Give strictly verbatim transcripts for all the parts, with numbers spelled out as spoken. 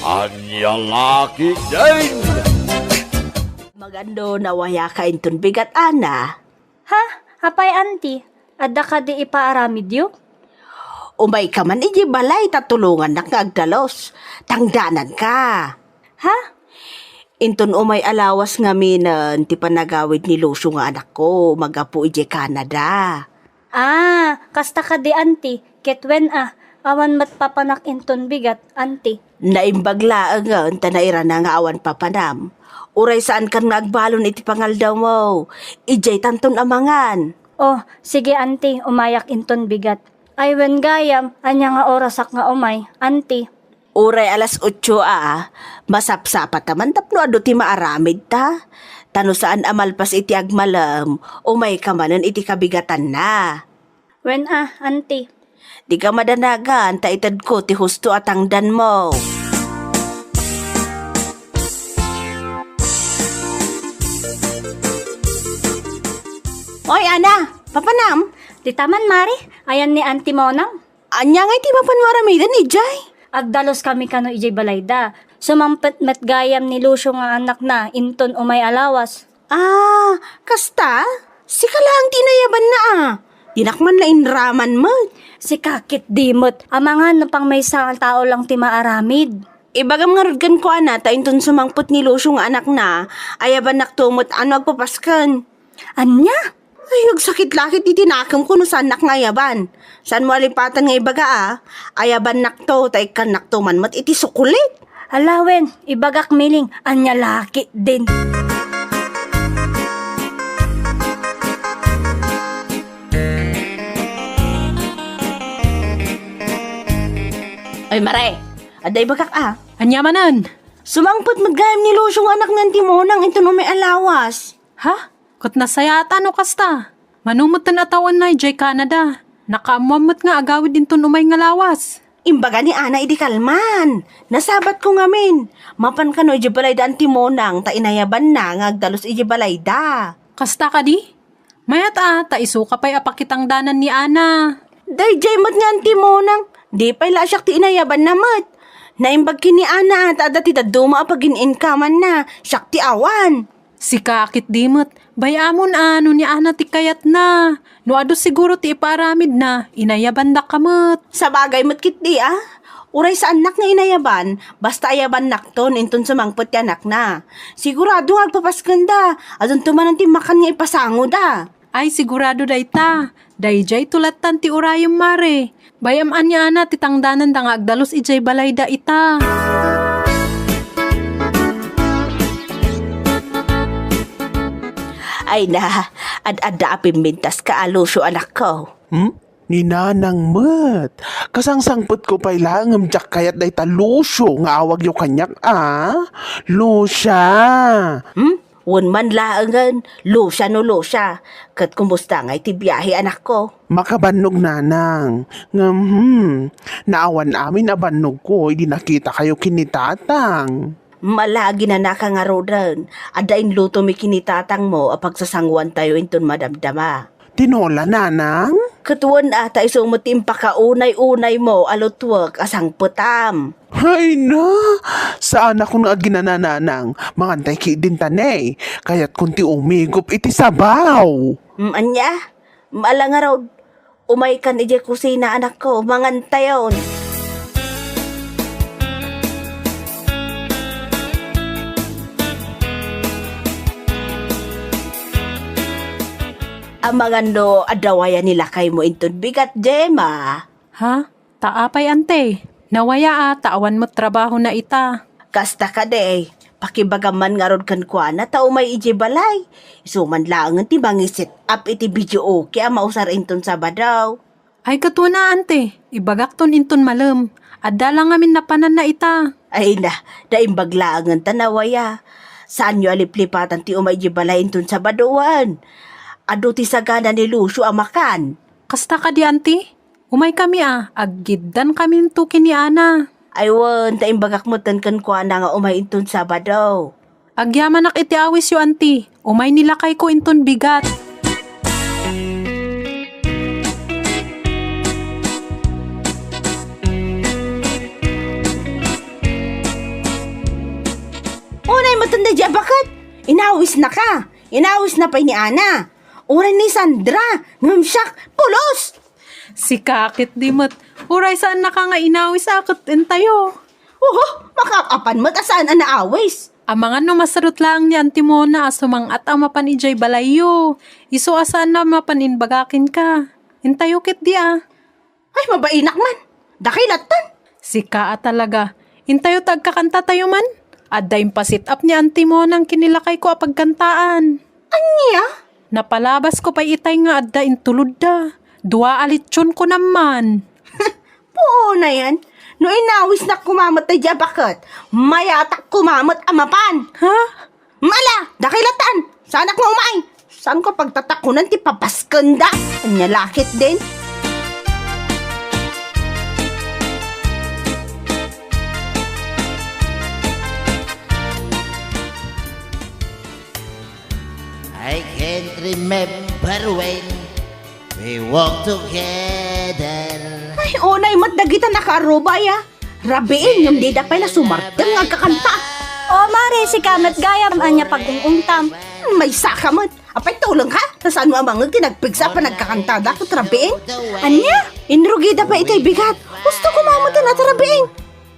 Ania la ketdin? Magando nawayaka inton bigat, Ana? Ha? Apay, Auntie? Adda kadi ipaaramidyo? Umayka man idiay balay ta tulongannak nga agdalus. Tangdananka. Ha? Inton umay a lawas ngaminen ti panagawid ni Lucio nga anakko, magapu idiay Canada. Ah, kasta kadi, Auntie. Ket wen a, awan met papanak inton bigat, Auntie. Naimbag laengen ta nairana nga awan papanam. Uray saankan nga agbalon iti pangaldawmo. Idiay tanton a mangan. Oh, sige, Auntie, umayak inton bigat. Ay wen gayam, ania nga orasak nga umay, Auntie? Uray alas otso a, masapsapata man tapno adu ti maaramidta. Ta no saan a malpas iti agmalem, umayka manen iti kabigatanna. Wen a, Auntie. Dika madanagan ta itedko ti husto a tangdanmo. Oy, Ana, papanam? Dita man, Mare, ayan ni Auntie Monang. Ania ngay ti mapan aramiden idiay? Agdaluskami kano idiay balayda. Sumangpet met gayam ni Lucio nga anakna inton umay a lawas. Ah, kasta? Sika laeng ti inayabanna a. Dinak man la inraman met. Sika ketdi met, amangan no pangmaysa nga tao lang ti maaramid. Ibagam ngarud kenkuana ta inton sumangpet ni Lucio nga anakna, ayabannakto met a no agpapasken. Ania? Ay, agsakit la ket iti nakemko no saannak nga ayaban. Saanmo a lipatan nga ibaga a, ayabannakto ta ikkannakto man met iti sukulit. Ala wen, ibagak miling, ania la ketdin. Ay, Mare, adda ibagak a. Ania manen? Sumangpet met gayam ni Lucio nga anakna ti Monang inton umay a lawas. Ha? Ket nasayaat a no kasta. Mano metten a tawenna idiay Canada? Nakaammoan met nga agawid inton umay nga lawas. Imbaga ni Ana idi kalman. Nasabatko ngamin. Mapan kano idiay balayda Auntie Monang ta inayabanna nga agdalus idiay balayda. Kasta kadi? Mayat a, ta isuka pay a pakitangdanan ni Ana. Daydiay met nga Auntie Monang. Di pay la siak ti inayabanna met. Naimbag ken ni Ana ta adda ti dadduma a pagin-inkamanna. Siak ti awan. Sika ketdi met, bay-amon a no ni Ana ti kayatna. No adu siguro ti ipaaramidna, inayabandaka met. Sabagay met ketdi a. Uray saannak nga inayaban, basta ayabannakton inton sumangpet ti anakna. Sigurado nga agpapaskenda, adunto manen ti makan nga ipasangoda. Ay, sigurado dayta. Daydiay to lattan ti urayem, Mare. Bay-am ania a ti tangdananda nga agdalus idiay balayda ita. Ay na, ad-adda a pimmintaska a Lucio, anakko. Hmm? Ni Nanang met. Kasangsangpetko pay la ngem diak kayat dayta Lucio nga awagyo kaniak a. Lucia. Hmm? Wen man laengen, Lucia no Lucia. Ket kumusta ngay ti biahe, anakko? Makabannog, Nanang. Ngem, hmm, naawan amin a bannogko idi nakitakayo ken ni Tatang. Malagi na naka ngaruden. Adda inlutomi ken ni Tatangmo a pagsasangoantayo inton madamdama. Tinola, Nanang? Ket wen a, ta isu met ti impakaunay-unaymo a lutuek a sangpetam. Hay na! Saanakon nga aginana, Nanang. Mangantay ketdin ta ne. Kayatkon ti umigup iti sabaw. Mm, ania? Mm, ala ngarud. Umaykan idiay kusina, anakko. Mangantayon. Amangan no adda waya ni lakaymo inton bigat, Gemma. Ha? Ta apay, ante? Nawaya a, ta awan met trabahona ita. Kasta kadi, pakibagam man ngarud kenkuana ta umay idiay balay. Isu man laengen ti mangiset-up iti videoke a mausar inton Sabado. Ay, ket wen a, ante, ibagakton inton malem. Adda la ngamin napananna ita. Ay na, naimbag laengen ta nawaya. Saanyo a liplipatan ti umay idiay balay inton Sabado wen? Adu ti sagana ni Lucio a makan. Kasta kadi, ante? Umaykami a, aggiddankaminto ken ni Ana. Ay wen, ta imbagak metten kenkuana nga umay inton Sabado. Agyamanak iti awisyo, anti. Umay ni lakayko inton bigat. Inawisnaka. Inawisna pay ni Ana. Uray ni Sandra, ngem siak, pulos! Sika ket di met. Uray saannaka nga inawis a ket intayo. Oho, makaap-apan met a saan a naawis. Amangan no masadut laeng ni Auntie Mona a sumang-at a mapan idiay balayyo. Isu a saan a mapan imbaga kenka. Intayo ketdi a. Ay, mabainak man. Dakay lattan. Sika a talaga. Intayo ta agkakantatayo man. Adda impaset-up ni Auntie Mona ken ni lakayko a pagkantaan. Ania? Napalabasko pay itay nga adda intulodda. Dua a lechon kunam man. Puonayen. No inawisnak koma met daydiay a baket, mayatak koma met a mapan. Ha? Mala, dakay lattan. Saanak nga umay. Saanko pagtatakunan ti papaskenda. Ania la ketdin. I can't remember when we walk together. Ay, unay met dagita nakaarruba, ya. Rabiin, ngem dida pay nasumardeng nga agkakanta. O, Mare, sika met gayam, ania pag-ung-ungtam? Maysaka met. Apay tulongka? Ta saanmo a mangngeg ti nagpigsa a panagkakantada ket rabiin? Ania? Inrugida pay itay bigat. Husto koma met a rabiin.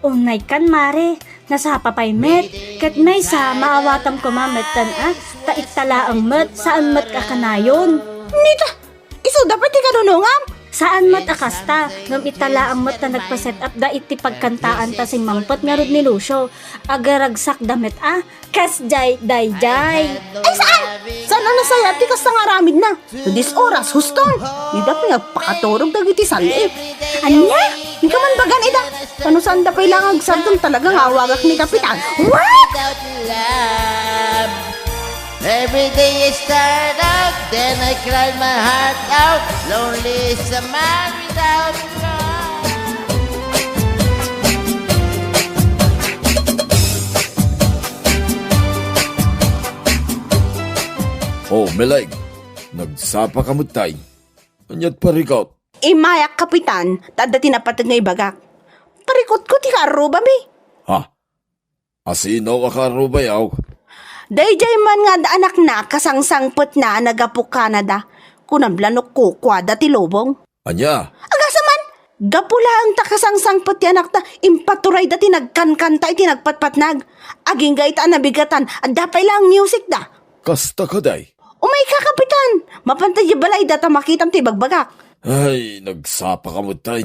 Unaykan, Mare. Nasapa pay met. Ket maysa, maawatam koma metten a, ta itta laeng met, saan met a kanayon. Nita, isuda pay ti kanunongam? Saan met a kasta, ngem itta laeng met ta nagpa-set up da iti pagkantaan ta simmangpet ngarud ni Lucio. Agaragsakda met a, kasdiay daydiay. Ay, saan? Saan a nasayaat ti kasta nga aramidna? No dis oras, huston. Dida pay agpakaturog dagiti sal-ip. Ania? Dika man bagan ida. Kano saanda pay la nga agsardeng, talaga nga awagak ni Kapitan. What? Every day I start out, then I cry my heart out. Lonely is a man without love. Oh, Meleng, nagsapa ka met tay. Ania't parikut? Immayak, Kapitan, ta adda ti napateg nga ibagak. Parikutko ti kaarrubami. Ha? Asino a kaarrubayo? Daydiay man nga adda anakna, kasangsangpetna a naggapu Canada. Kunam la no kukuada ti lubong. Ania? Agasem man, gapu laeng ta kasangsangpet ti anakna, impaturayda ti nagkankanta iti nagpatpatnag. Agingga ita a nabigatan, adda pay laeng musicda. Kasta kadi? Umayka, Kapitan! Mapanta idiay balayda ta makitam ti ibagbagak. Ay, nagsapa ka met tay.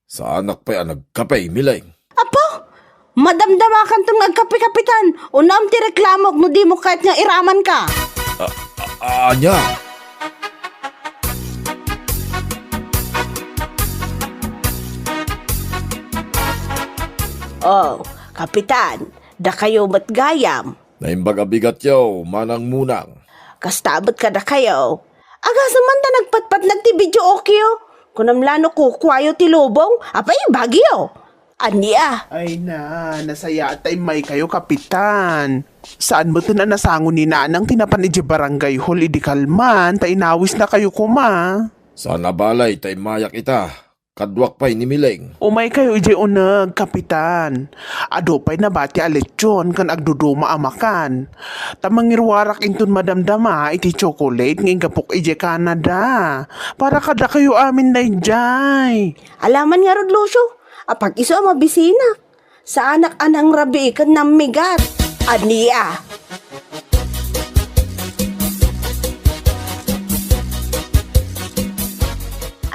Saanak pay a nagkape, Meleng. Apo, madamdamakanton nga agkape, Kapitan. Unam ti reklamok no dimo kayat nga iramanka. A-, a-, ania? Oh, Kapitan, dakayo met gayam. Naimbag a bigatyo, Manang Munang. Kasta met kadakayo. Agasem man ta nagpatpatnag ti video, okay yo. Kunam la no kukuayo ti lubong, apay ibagyo? Ania? Ay na, nasayaat ta immaykayo, Kapitan. Saan metten a nasango ni Nanang ti napan idiay barangay hall idi kalman, ta inawisnakayo koma. Saan a balay ta immayak ita. Kaduak pay ni Meleng. Umaykayo idiay uneg, Kapitan. Adu pay nabati a lechon ken agduduma a makan. Ta mangiruarak inton madamdama iti chocolate nga inggapok idiay Canada. Para kadakayo amin daydiay. Alaman ngarud, Lucio, apag-isu a mabisinak. Saanak a nangrabii ken nammigat. Ania?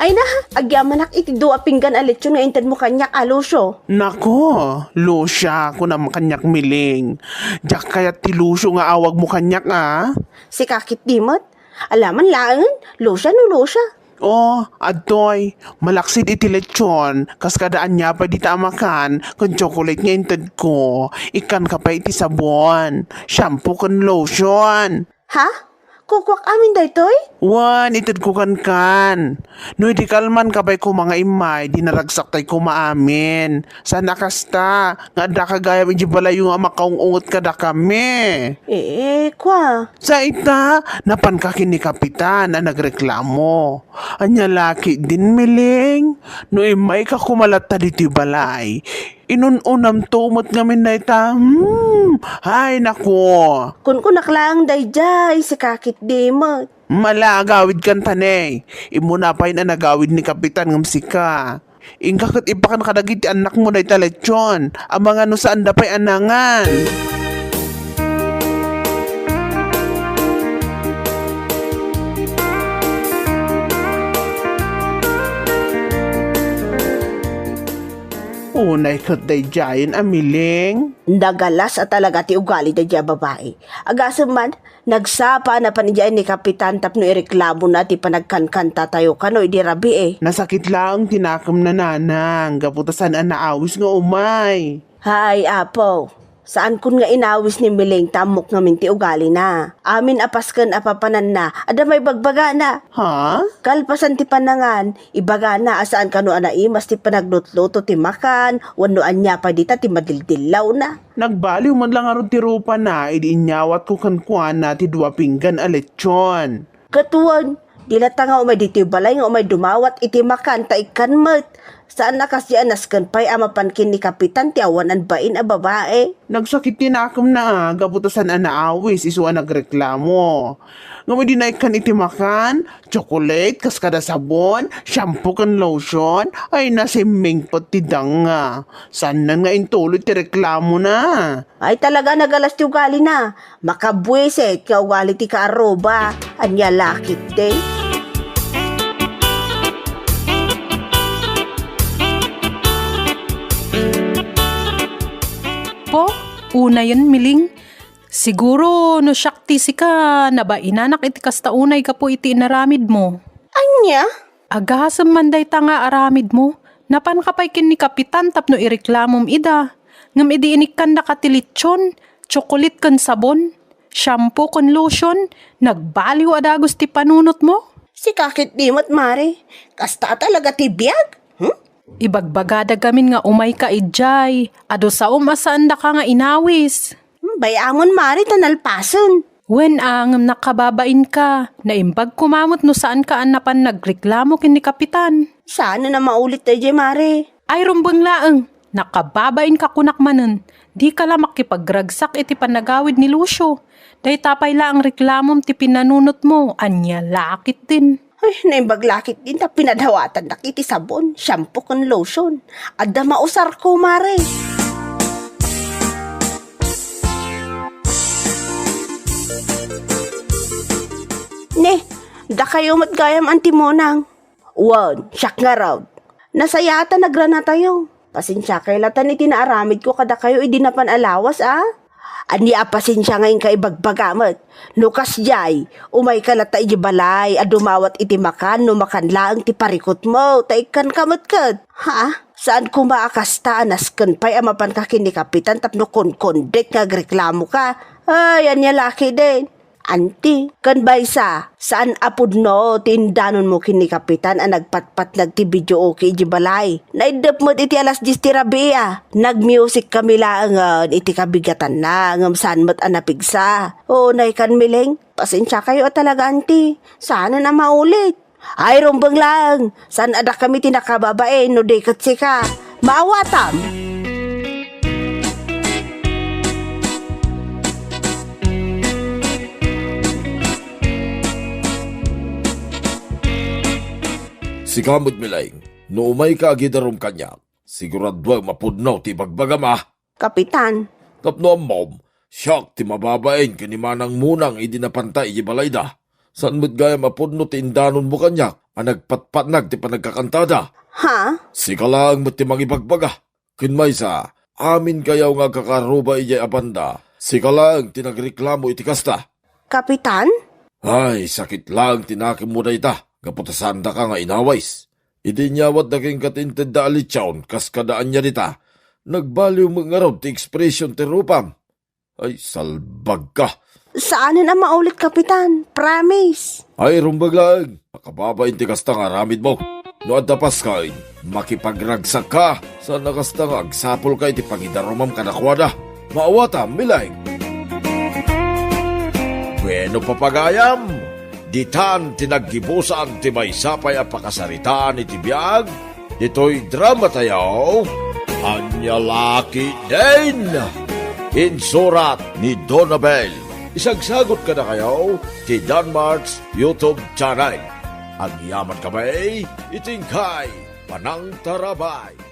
Ay na, agyamanak iti dua pinggan a lechon nga intedmo kaniak, a Lucio. Nako, Lucia, kunam kaniak, Meleng. Diak kayat ti Lucio nga awagmo kaniak, a? Sika ketdi met. Alaman laengen, Lucia no Lucia. Oh, adtoy, malaksid iti lechon, kas kada ania pay dita a makan, ken chocolate nga intedko, ikkanka pay iti sabon, shampoo ken lotion. Ha? Kukuak amin daytoy? Wen, itedko kenkan. No idi kalmanka pay koma nga immay, di naragsak tay koma amin. Saan a kasta, nga addaka gayam idiay balayyo nga makaung-unget kadakami. Eh, kua. Sa ita, napanka ken ni Kapitan a nagreklamo. Ania la ketdin, Meleng? No immayka koma latta ditoy balay, Inun-unamto met ngamin dayta. Hmm, ay, nako. Kunkunak laeng daydiay, sika ketdi met. Mala, agawidkan ta ne. Immuna pay a nagawid ni Kapitan ngem sika. Inka ket ipakan kadagiti annakmo dayta lechon. Amangan no saanda pay a nangan. Unay ket daydiayen a Miling. Nagalas a talaga ti ugali daydiay a babai. Agasem man, nagsapa a napan idiay ni Kapitan tapno ireklamona ti panagkankantatayo kano idi rabii. Nasakit laeng ti nakemna, nanang, gapu ta saan a naawis nga umay. Hay, Apo, saankon nga inawis ni Miling ta ammok ngamin ti ugalina. Amin a pasken a papananna, adda maibagbagana. Ha? Kalpasan ti panangan, ibagana a saan kano a naimas ti panaglutluto ti makan, wenno ania pay dita ti madildillawna. Nagbaliw met la ngarud ti rupana idi inyawatko kenkuana ti dua pinggan a lechon. Ket wen, di latta nga umay ditoy balay nga umay dumawat iti makan ta ikkan met. Saan a kasdiay a nasken pay a mapan ken ni Kapitan ti awanan bain a babai. Nagsakit ti nakemna a gapu ta saan a naawis isu a nagreklamo. Ngem idi naikkan iti makan, tsokolate, kas kada sabon, shampoo ken lotion, ay nasimmingpet ti danga. Saannan nga intuloy ti reklamona. Ay talaga nagalas ti ugalina. Makabuisit nga ugali ti kaarruba. Ania la ketdi? Po, unayen Miling. Siguro no siak ti sika, nabainanak iti kasta unay gapu iti inaramidmo. Ania? Agasem man dayta nga aramidmo. Napanka pay ken ni Kapitan tapno ireklamom ida. Ngem idi inikkandaka ti lechon, tsokolit ken sabon, shampoo ken lotion, nagbaliw a dagus ti panunotmo. Sika ketdi met, Mare. Kasta a talaga ti biag? Hmm? Ibagbagada gamin nga umayka idiay. Adu saom a saandaka nga inawis. Hmm, bay-amon, Mare, ta nalpasen. Wen a, ngem nakababainka. Naimbag koma met no saanka a napan nagreklamo ken ni Kapitan. Saan a maulit daydiay, Mare? Ay, rumbeng laeng. Nakababainka kunak manen. Dika la makipagragsak iti panagawid ni Lucio. Dayta pay laeng reklamom ti pinanunotmo. Ania la ketdin? Ay, naimbag la ketdin ta pinadawatandak iti sabon, shampoo ken lotion. Adda mausarko, Mare. Ne, dakayo met gayam, Auntie Monang. Wen, siak ngarud. Nasayaat a nagranatayo. Pasensiakay latta iti naaramidko kadakayo idi napan a lawas, a? Ania a pasensia nga inka ibagbaga met? No kasdiay, umayka latta iti balay a dumawat iti makan no makan laeng ti parikutmo, ta ikkanka met ket. Ha? Saan koma a kasta a nasken pay a mapanka ken ni Kapitan tapno kunkundek nga agreklamoka? Ay, ania la ketdin? Auntie, ken maysa, saan a pudno ti indanonmo ken ni Kapitan a nagpatpatnag ti videoke idiay balay. Naiddep met iti alas dies ti rabii a. Nagmusikkami laengen iti kabigatanna, ngem saan met a napigsa. Unay kan Miling, pasensiakayo a talaga, Auntie. Saanen a maulit. Ay, rumbeng laeng! Saan a dakami ti nakababain no di ket sika? Maawatam! Sika met, Miling, no umayka agidarom kaniak, siguraduem a pudno ti ibagbagam a. Kapitan. Tapno ammom, siak ti mababain ken ni Manang Munang idi napanta idiay balayda. Saan met gayam a pudno ti indanonmo kaniak a nagpatpatnag ti panagkakantada. Ha? Sika laeng met ti mangibagbaga. Ken maysa, aminkayo nga agkakaarruba idiay a banda, sika laeng ti nagreklamo iti kasta. Kapitan? Ay, sakit laeng ti nakemmo dayta, gapu ta saandaka nga inawis. Idi inyawatda kenka ti intedda a lechon, kas kada ania dita, nagbaliw met ngarud ti ekspresion ti rupam. Ay, salbagka. Saanen a maulit, Kapitan. Promise. Ay, rumbeng laeng. Makababain ti kasta nga aramidmo. No adda paskaen, makipagragsakka. Saan a kasta nga agsapulka iti pangidarumam kadakuada. Maawatam, Miling. Bueno, papagayam, ditan ti naggibusan ti maysa pay a pakasaritaan iti biag. Ditoy dramatayo. Ania la ketdin? Insurat ni Donabel. Isagsagot kadakayo ti Danmart's YouTube channel. Agyaman kami iti inkay panangtarabay.